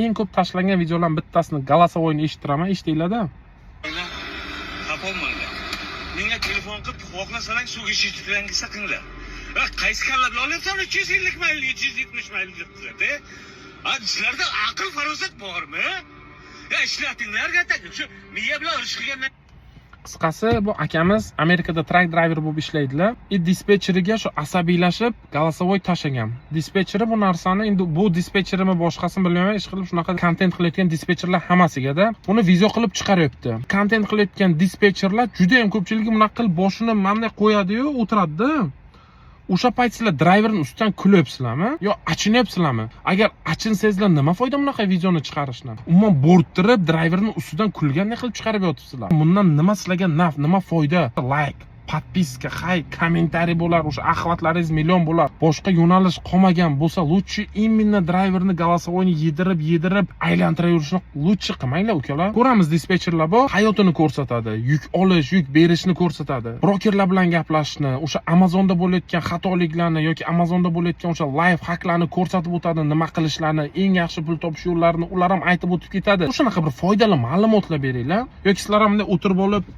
Eng ko'p tashlangan videolarning bittasini, голосовой ni eshittiraman, eshitinglarda. Xafa bo'lmanglar. Menga telefon qilib, xohlasalar so'kishishlaringni qilinglar. Qaysi kalla bilan olyapsan 350 mayl, 370 mayl debdi? Ha, sizlarda aql farosat bormi? Ya ishlatinglar, shu miya bilan urush qilgandan Qisqasi, bu akamiz Amerikada truck driver bo'lib ishlaydilar и dispetcheriga shu asabiylashib голосовой tashlagan. Dispetcheri bu narsani, endi bu dispetcherimi, boshqasini bilmayman, ish qilib shunaqa kontent qilayotgan dispetcherlar hammasigada buni video qilib chiqaryapti. Kontent qilayotgan dispetcherlar juda ham ko'pchiligi bunaqa qilib boshini mana bunday qo'yadiyu, o'tiradida. O'sha payt sizlar driverni ustidan kulyapsizlarmi yo achinyapsizlarmi? Agar achinsangizlar, nima foyda bunaqa videoni chiqarishdan? Umuman bo'rttirib, driverni ustidan kulganday qilib chiqarib yotibsizlar. Bundan nima sizlarga naf, nima foyda? Layk, подписка, hay, kommentariy bo'lar, o'sha охват laringiz million bo'lar. Boshqa yo'nalish qolmagan bo'lsa, лучше именно driverni голосовой ni yedirib yedirib aylantiraverishni лучше qilmanglar, ukalar. Ko'ramiz, dispetcherlar bor, hayotini ko'rsatadi, yuk olish, yuk berishni ko'rsatadi, brokerlar bilan gaplashishni, o'sha Amazonda bo'layotgan xatoliklarni yoki Amazonda bo'layotgan o'sha лайфхак larni ko'rsatib o'tadi, nima qilishlarni, eng yaxshi pul topish yo'llarini ular ham aytib o'tib ketadi. Shunaqa bir foydali ma'lumotlar beringlar. Yoki sizlar ham bunday o'tirib olib,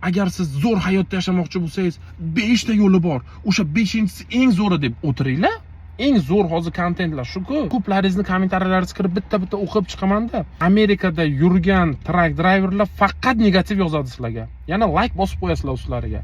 agar siz zo'r hayotda yashamoqchi bo'lsangiz, beshta yo'li bor, o'sha beshinchisi eng zo'ri deb o'tiringlar. Eng zo'r hozir kontentlar shuku. Ko'plaringizni kommentariyalaringizga kirib, bitta bitta o'qib chiqamanda, Amerikada yurgan truck driverlar faqat negativ yozadi sizlarga, yana layk bosib qo'yasizlar ustlariga.